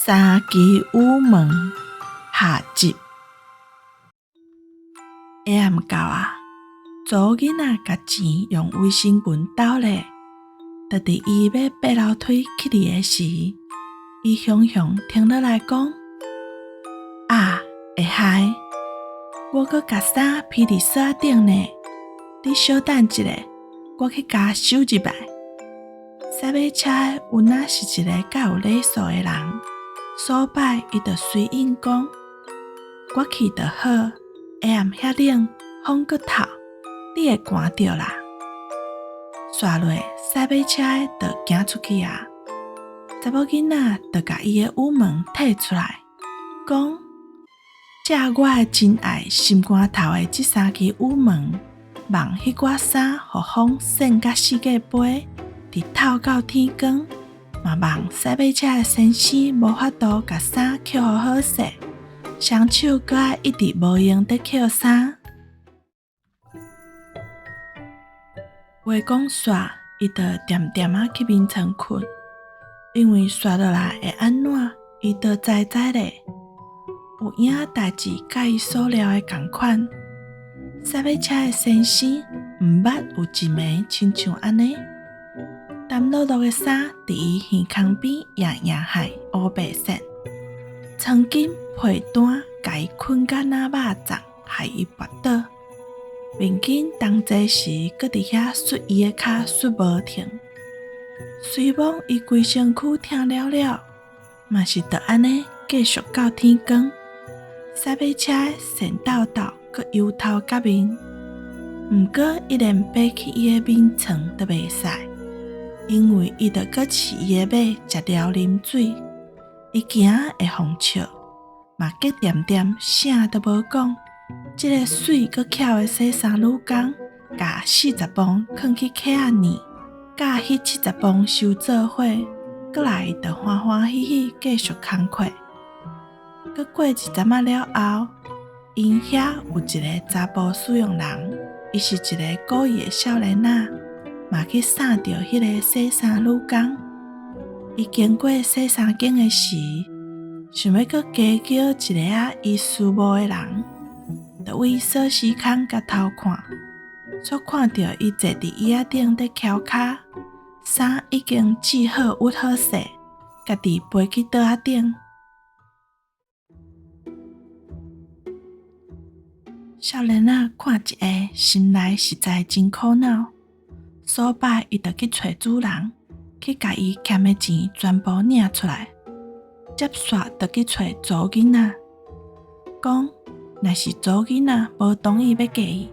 三支羽毛下集。下暗到啊，查某囡仔共錢用衛生巾兜咧，就佇伊欲爬樓梯起去的時，伊雄雄停落來講：啊，會害，我閣共衫披佇索仔頂呢，你小等一下，我去共收入來。駛馬車的有若是一个較有禮數的人，所擺伊就隨應講：我去就好，下暗遐冷，風閣透，你會寒著啦。煞落駛馬車的就行出去啊，查某囡仔就共伊的羽毛提出來，講：借我的真愛心肝頭的這三支羽毛，望彼寡衫予風扇甲四界飛。直透到天光，嘛望駛馬車的先生無法度共衫抾予好勢，雙手閣愛一直無閒佇抾衫。話講煞，伊就恬恬仔去眠床睏，因為煞落來會按怎，伊都知知咧。有影代誌佮伊所料的仝款，駛馬車的先生毋捌有一暝親像按呢。澹漉漉的衫佇伊耳空邊掖掖汗烏白線，床巾被單共伊睏甲若肉粽，害伊跋倒。面巾同齊時，閣佇遐摔伊的跤摔無停。雖罔伊規身軀疼了了，嘛是著按呢繼續到天光。駛馬車的顫抖抖，閣油頭革面。毋過伊連爬去伊的眠床都袂使。因為伊著閣飼伊的馬食了啉水，伊驚會予笑，嘛閣恬恬啥都無講。這个媠閣巧的洗衫女工，共40磅囥去溪仔呢，佮彼70磅收做伙，閣來著歡歡喜喜繼續工課。閣過一陣仔了後，𪜶遐有一个查埔使用人，伊是一个古意的少年仔。嘛去捎著彼个洗衫女工，伊經過洗衫間的時，想欲閣加叫一个仔伊思慕的人，就對鎖匙孔共偷看，煞看著伊坐佇椅仔頂咧蹺跤，衫已經折好熨好勢，家己飛去桌仔頂。少年仔看一下，心內實在真苦惱。所擺，伊就去揣主人，去共伊欠的錢全部領出來。接煞就去揣查某囡仔，講若是查某囡仔無同意欲嫁伊，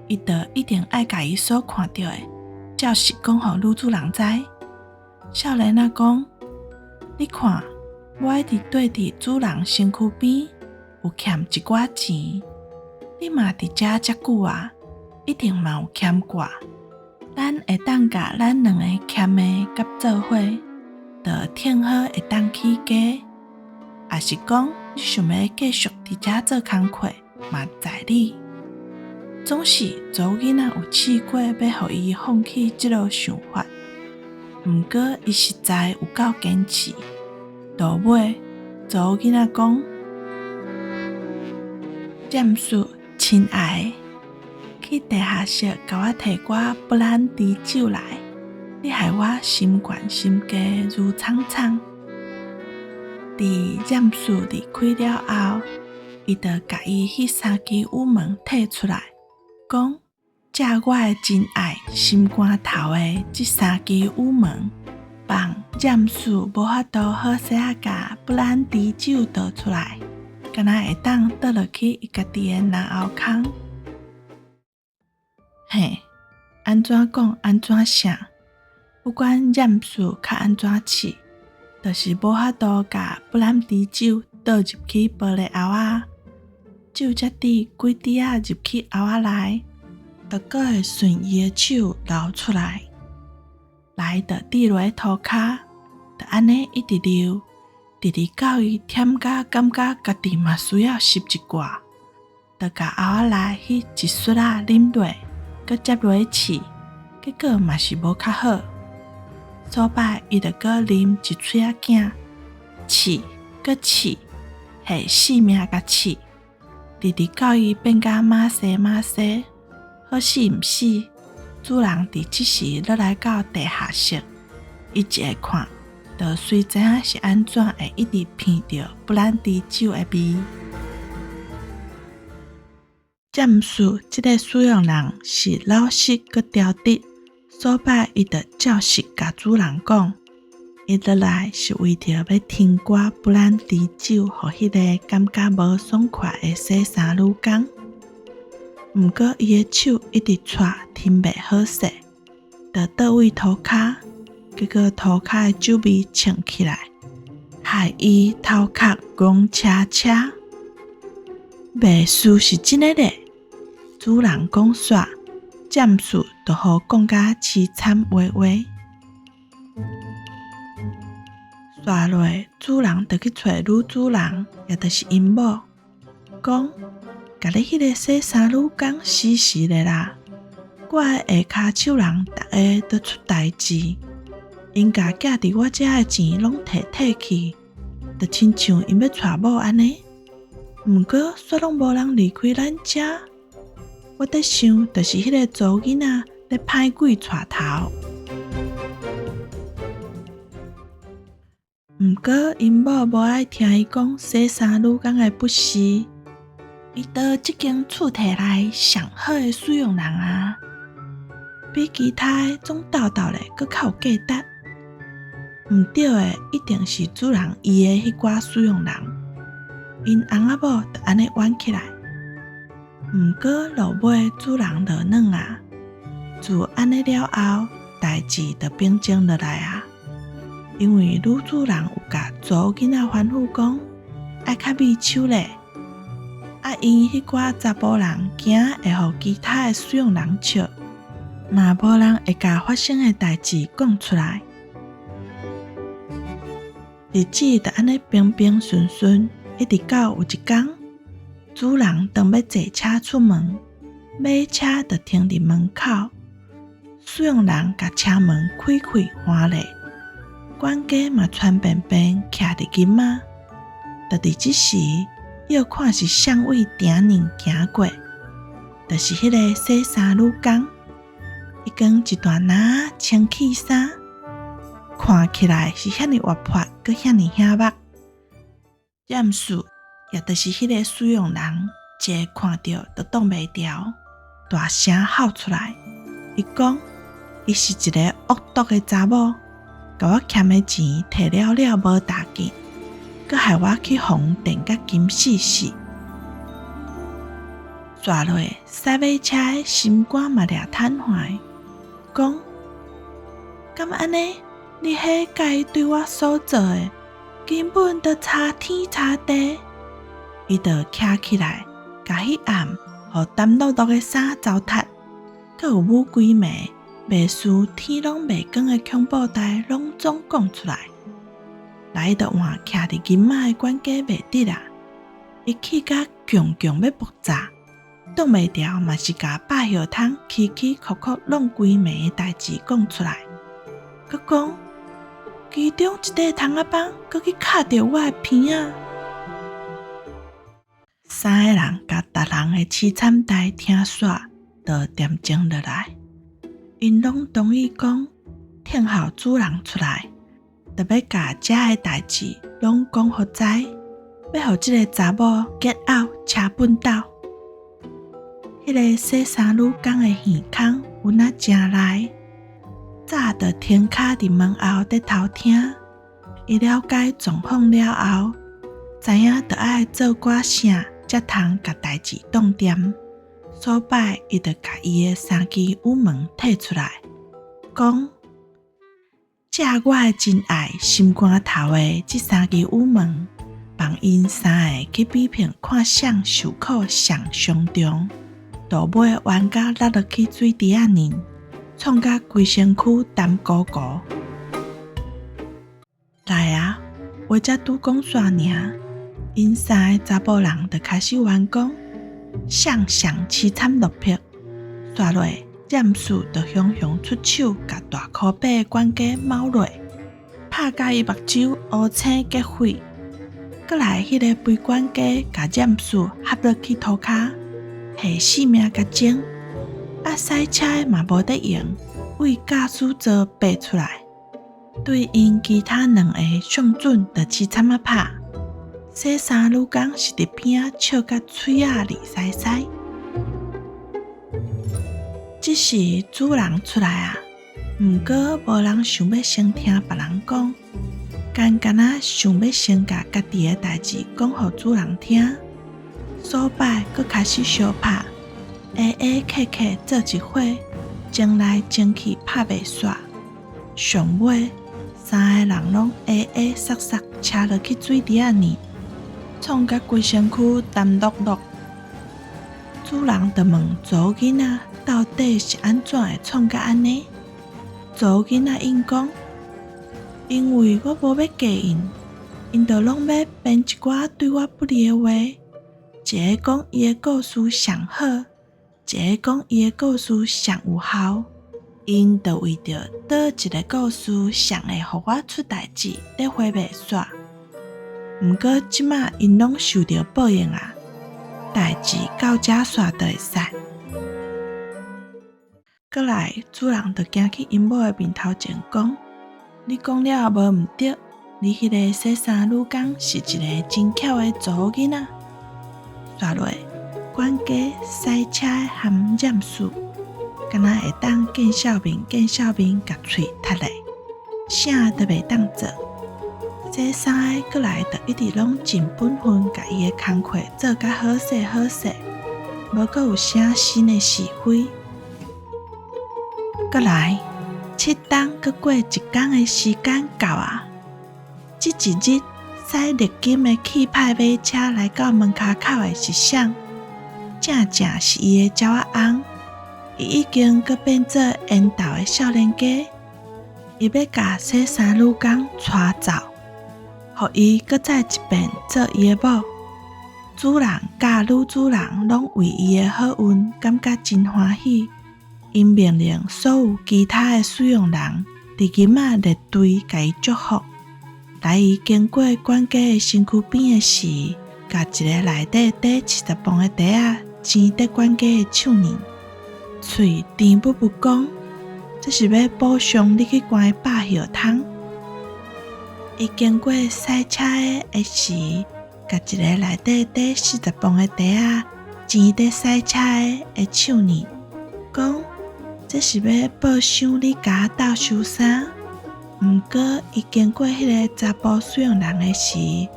伊就一定愛共伊所看著的照實講予女主人知。少年仔講：你看，我一直綴佇主人身軀邊有欠一寡錢，你嘛佇遮遮久啊，一定嘛有欠過。咱會當共咱兩个欠的佮做伙，就停好會當起家。抑是講你想欲繼續佇遮做工課，嘛在你。總是查某囡仔有試過欲予伊放棄這落想法，毋過伊實在有夠堅持。到尾，查某囡仔講：占士，親愛的，去地下室共我提寡布蘭迪酒來，你害我心懸心低如氅氅。佇占士離開了後，伊就共伊彼三支羽毛提出來，講：借我的真愛心肝頭的這三支羽毛，放占士無法度好勢仔共布蘭迪酒倒出來，敢若會當倒落去伊家己的嚨喉空。嘿，按怎講按怎寫，不管占士較按怎試，就是無法度共布蘭迪酒倒入去玻璃甌仔，酒才滴幾滴仔入去甌仔內，就閣會順伊的手流出來，來就滴落塗跤，就按呢一直流，直直到伊忝甲感覺家己嘛需要翕一寡，就共甌仔內彼一媣仔啉落，閣接落試，結果嘛是無較好。所擺伊就閣啉一喙仔囝試，閣試，下死命共試，直直到伊變甲馬西馬西，好死毋死，主人佇這時落來到地下室，伊一下看，就隨知影是按怎會一直鼻著布蘭迪酒的味。占士這个使用人是老實閣挑直，所擺伊就照實共主人講，伊落來是為著欲添寡布蘭迪酒，予彼个感覺無爽快的洗衫女工。毋過伊的手一直掣，停袂好勢，就倒位塗跤，結果塗跤的酒味衝起來，害伊頭殼戇車車。袂輸是真的咧，主人講煞，占士就予講甲淒慘話話。煞落主人就去揣女主人，也就是𪜶某，講，共你彼个洗衫女工死實的啦，我的下跤手人逐个都出代誌，𪜶共寄佇我遮的錢攏提提去，就親像𪜶欲娶某按呢。毋過煞攏無人離開咱遮，我佇想，就是彼个查某囡仔咧歹鬼帶頭。毋過𪜶某無愛聽伊講洗衫女工的不是，伊著這間厝提來上好的使用人啊，比其他的總鬥鬥咧，閣較有價值。毋對的，一定是主人伊的彼寡使用人。𪜶翁仔某就按呢冤起來，毋過落尾主人落軟啊，自按呢了後，代誌就平靜落來啊。因為女主人有共查某囡仔吩咐講，愛較密手咧，啊，𪜶彼寡查埔人驚會予其他的使用人笑，嘛無人會共發生的代誌講出來。日子就按呢平平順順。一直到有一工，主人當欲坐車出門，馬車就停佇門口，使用人共車門開開關咧，管家嘛傳便便徛佇入仔。就佇這時，欲看是啥位定呢行過，就是彼个洗衫女工，伊扛一大籃清氣衫，看起來是遐爾活潑，閣遐爾醒目。占士，也就是彼个使用人，一下看著就擋袂牢，大聲吼出來。伊講：伊是一个惡毒的查某，共我欠的錢提了了無大緊，閣害我去予人電甲金死死。煞落駛馬車的心肝嘛掠癱瘓，講：敢按呢？你彼佮伊對我所做的？根本就差天差地，伊就徛起來，共彼暗予澹漉漉的衫糟蹋，閣有舞幾暝，袂輸天攏袂光的恐怖代攏總講出來。來就換徛佇入仔的管家袂得啊！伊氣甲強強欲爆炸，擋袂牢嘛是共百葉桶起起哭哭弄規暝的代誌講出來，閣講。其中一塊窗仔板閣去敲著我的鼻仔。三个人共逐人的凄慘代聽煞，就恬靜落來。𪜶攏同意講，等候主人出來，就欲共遮的代誌攏講予知，欲予這个查某 get out 車畚斗。彼个洗衫女工的耳空有若誠利。早就停跤佇門後佇偷聽，伊了解狀況了後，知影著愛做寡啥，才通共代誌擋恬。所擺，伊就共伊的三支羽毛提出來，講：借我的真愛心肝頭的這三支羽毛，放𪜶三个去比拼，看誰受苦上傷重，到尾冤家落落去水池仔裡。創甲規身軀澹糊糊。來啊，話才拄講煞爾，𪜶三个查埔人就開始冤講，誰上淒慘落魄。煞落占士就雄雄出手，共大箍八的管家貓落，拍甲伊目睭烏青結血，閣來彼个肥管家共染欶合落去塗跤，下性命共蒸，啊，驶車的嘛無得閒，為駕駛座爬出來，對𪜶其他兩個上準就淒慘仔拍。洗衫女工是佇邊仔笑甲喙仔膩饞饞。這時主人出來啊，毋過無人想欲先聽別人講，干焦想欲先共家己的代誌講予主人聽。數擺閣開始相拍，挨挨客客做一伙，爭來爭去拍袂煞。上尾三个人攏挨挨捒捒車落去水池仔裡，創甲規身軀澹漉漉。主人就問查某囡仔到底是按怎會創甲按呢？查某囡仔應講：因為我無欲嫁𪜶，𪜶就攏欲編一寡對我不利的話。一个講伊的故事上好，一个講伊的故事上有效，𪜶就為著佗一个故事上會予我出代誌，咧火袂煞。毋過這馬𪜶攏受著報應啊！代誌到遮煞就會使。閣來，主人就行去𪜶某的面頭前講：你講了無毋著，你彼个洗衫女工是一个真巧的查某囡仔。煞落，管家驶車的含染欶，敢若會當見笑面見笑面，共喙窒咧，啥都袂當做。洗衫的閣來就一直攏盡本分，共伊的工課做甲好勢好勢，無閣有啥新的是非。閣來，7冬閣過一工的時間到啊！這一日，駛綠金的氣派馬車來到門跤口的是誰？正正是伊的鳥仔翁，伊已經閣變做緣投的少年家，伊欲共洗衫女工帶走，予伊閣再一遍做伊的某。主人佮女主人攏為伊的好運感覺真歡喜。𪜶命令所有其他的使用人佇今仔列隊共伊祝福。來伊經過管家的身軀邊的時，共一个內底短70磅的袋仔纏佇管家的手裡，喙甜噗噗講：這是欲補償你去關伊百葉湯。伊經過駛車的時，共一个內底短40磅的袋仔纏佇駛車的手裡，講：這是欲報賞你共我鬥收衫。毋過，伊經過彼个查埔使用人的時，予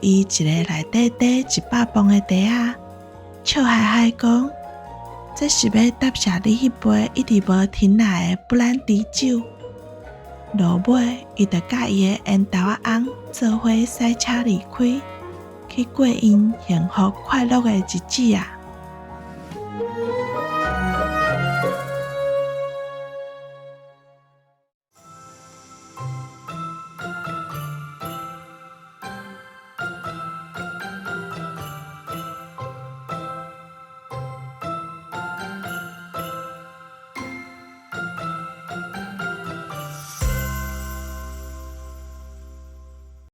伊一个內底短100磅的袋仔，笑嗨嗨講：這是欲答謝你彼杯一直無停來的布蘭迪酒。落尾，伊就佮伊的緣投仔翁做伙駛車離開，去過𪜶幸福快樂的日子啊！